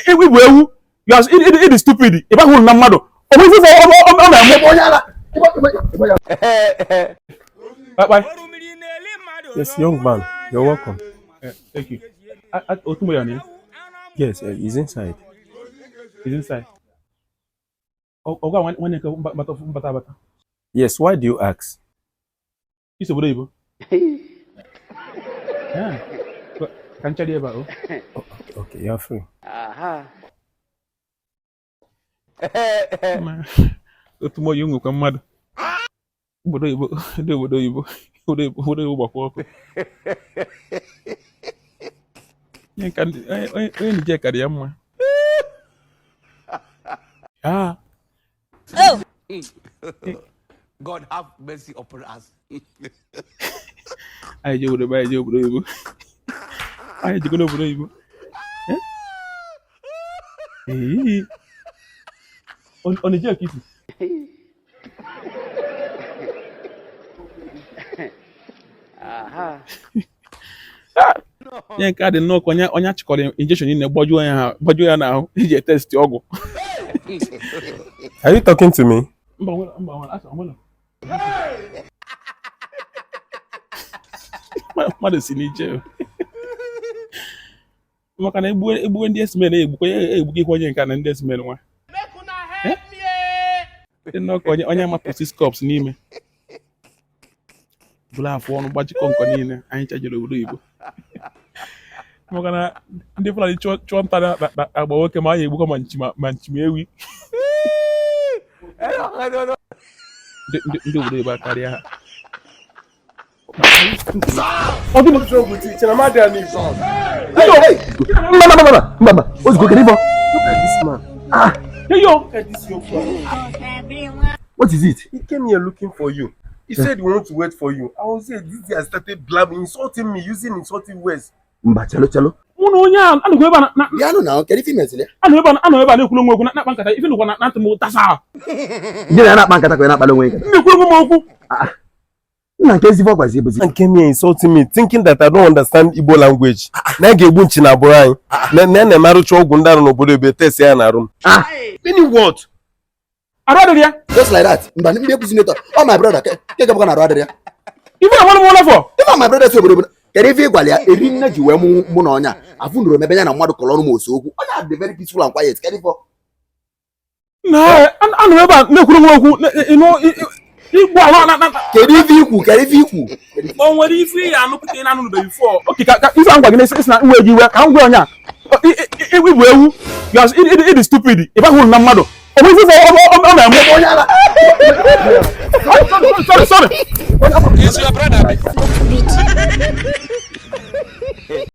Ị bụ ewu, ị dị stupid, ị baghị uru na mmadụ. Ọ bụ ife ọ na-eme. Bye bye. Yes, young man, you're welcome. Thank you. Otumbo ya ni? Yes, he's inside. He's inside. Ọgwa nwanne nke mbata mbata abata. Yes, why do you ask? Isi obodo oyibo. Ka nchadị ebe a o. Okay, you're free. Otumbo ya nwekwa mmadụ. Obodo oyibo, ndị obodo oyibo, obodo oyibo, obodo oyibo gbakwa ọkụ. Onye Niger karị ya mma. Ah. Oh. God have mercy upon us. Anyị je obodo, anyị je obodo oyibo. Anyị jego n'obodo oyibo. Ee. Ọ na-eji aka isi. Ihe nke a dị nnọọ ka onye achịkọrọ injection niile gbajuo ya gbajuo ya n'ahụ iji etesti ọgwụ. Are you talking to me? Mba nwere, mba nwere, asị nwere. Mmadụ si n'ije maka na egbuwe ndị esmen egbukwa egbukwa ihe onye nke a na ndị esmen nwa. Dị nnọọ ka onye amapụ six cups n'ime. Bụrụ afụ ọnụ gbajikọ nkọ niile anyị chajere obodo oyibo. Maka na ndị Fulani chụọ nta na agba nwoke ma anyị egbukọ ma nchi ma nchi ma ewi. Ndị obodo oyibo akarịa ha. Mba, ozugbo kedu ife? Look at this man. Ah. Hey yo. Look at this young man. What is it? He came here looking for you. He said he wants to wait for you. I was here. This guy started blabbing, insulting me, using insulting words. Mba, chelo chelo. Mụ na onye a anọkwa ebe a na Bịanụ na kedu ife imezili ya? anọ ebe a na-ekwuru onwe okwu na-akpa nkata ife nụkwa na ntị m tasa. Gị na ya na-akpa nkata ka ị na-akpali onwe gị nkata. M na-ekwuru onwe m okwu. Nna nke ezigbo ọgwazi ebuzi. Man came here insulting me, thinking that I don't understand Igbo language. Na ga-egbu nchi na agbụrụ anyị. Na na na-emarụcha ọgwụ ndị arụ n'obodo ebe test ya na arụ m. Meaning what? Arụ adịrị ya. Just like that. Mba, ndị ekwuzi n'eto. Ọ my brother ke ke gabakwa na arụ adịrị ya. Ife na nwanne m ụlọ fọ. Ife my brother si obodo obodo. Kedu ife ị gwara ya eri nne ji wee mụ na ọnya afụ nụrụ emebe ya na mmadụ kọrọ ọnụ m ose okwu. Onye a dị very peaceful and quiet. Kedu ife? Na anọ ebe a na-ekwuru onwe okwu igbu ala na Kedu ife ikwu? Kedu ife ikwu? O nwere ife ya anụpụta ị na-anụbeghị before. Okay, ka ife ngwa gị na-esi na nwe gị iwe ka m gwa onye a ịbụ ewu, ị dị stupid, ị baghị uru na mmadụ. Ọ bụ ife ọ na-eme. Sorry, sorry. Is your brother?